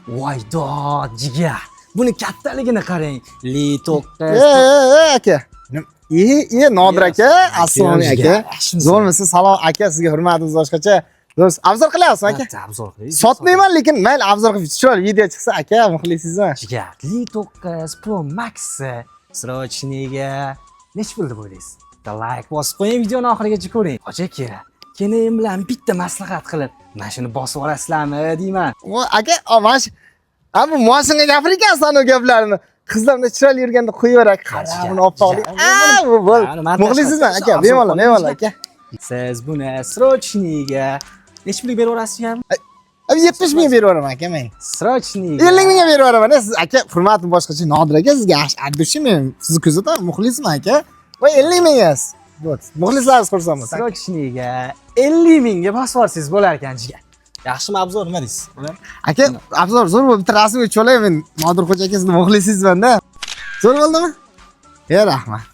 Voy dod, jigar. Buni kattaligini qarang. Li 9. E, e, e, aka. E, e, Nodir aka, assalomu alaykum aka. Zo'rmisiz? Salom aka, sizga hurmatimiz boshqacha. Zo'rsiz. Обзор qilyapsizmi aka? Обзор qilaylik. Sotmayman, lekin mayli, обзор qilib chiroyli video chiqsa aka, muxlisizmi? Jigar, Li 9 Pro Max срочный ga nechi pul deb o'ylaysiz? Bitta like bosib qo'ying, videoni oxirigacha ko'ring. Hoji aka, keyin bilan bitta maslahat qilib, mana shuni bosib olasizlarmi deyman. O, aka, mana shu bu moshinga gapirgansan u gaplarni. Qizlar bunday chiroyli yurganda qo'yaverar, qara buni oppoqlik. A, bu bo'l. Muxlisizmi aka? Bemalol, bemalol aka. Siz buni срочный ga nechi pulga berib yuborasiz jigar? Abi 70 ming berib yuboraman aka men. Срочный ga 50 mingga berib yuboraman. Siz aka, hurmatim boshqacha Nodir aka, sizga yaxshi от души men sizni kuzataman, muxlisman aka. Va 50 ming siz. Вот. Muxlislaringiz xursand bo'lsin. Срочный ga 50 mingga bosib yuborsangiz bo'lar ekan jigar. Yaxshimi обзор, nima deysiz? Aka, обзор zo'r bo'ldi. Bitta rasmga tushib men Nodirxo'ja aka sizni muxlisingizman-da. Zo'r bo'ldimi? E, rahmat.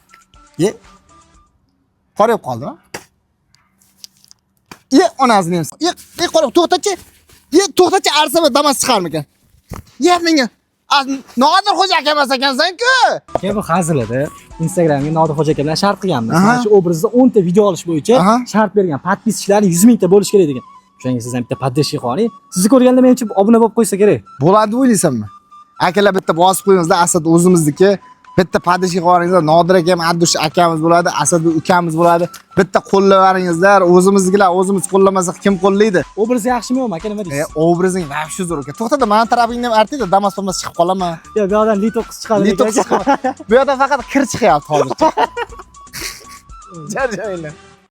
E. Qorayib qoldimi? E, onasini ham. E, e, qorayib to'xtachi. E, to'xtachi, arsa va Damas chiqarmikan? E, menga. Nodirxo'ja aka emas ekansan-ku. Aka, bu hazil edi. Instagramga Nodirxo'ja aka bilan shart qilganmiz. Mana shu obrazda 10 ta video olish bo'yicha shart bergan. Подписчик lari 100 mingta bo'lishi kerak degan. O'shanga siz ham bitta поддержка qiling. Sizni ko'rganda menimcha obuna bo'lib qo'ysa kerak. Bo'ladi deb o'ylaysanmi? Akalar, bitta bosib qo'yingizlar, Asad o'zimizniki. Bitta поддержка qilib Nodir akam от души akamiz bo'ladi, Asad ukamiz bo'ladi. Bitta qo'llaveringizlar, o'zimiznikilar o'zimiz qo'llamasak kim qo'llaydi? Obraz yaxshimi yo'qmi aka, nima E, deysiz? obrazing вообще zo'r aka. To'xtada, mani tarafingdan ham artaydi, Damas Damas chiqib qolaman. Yo'q, bu yoqdan Li 9 chiqadi. Li 9 chiqadi. Bu yoqdan faqat kir chiqyapti hozircha. Jarjanglar.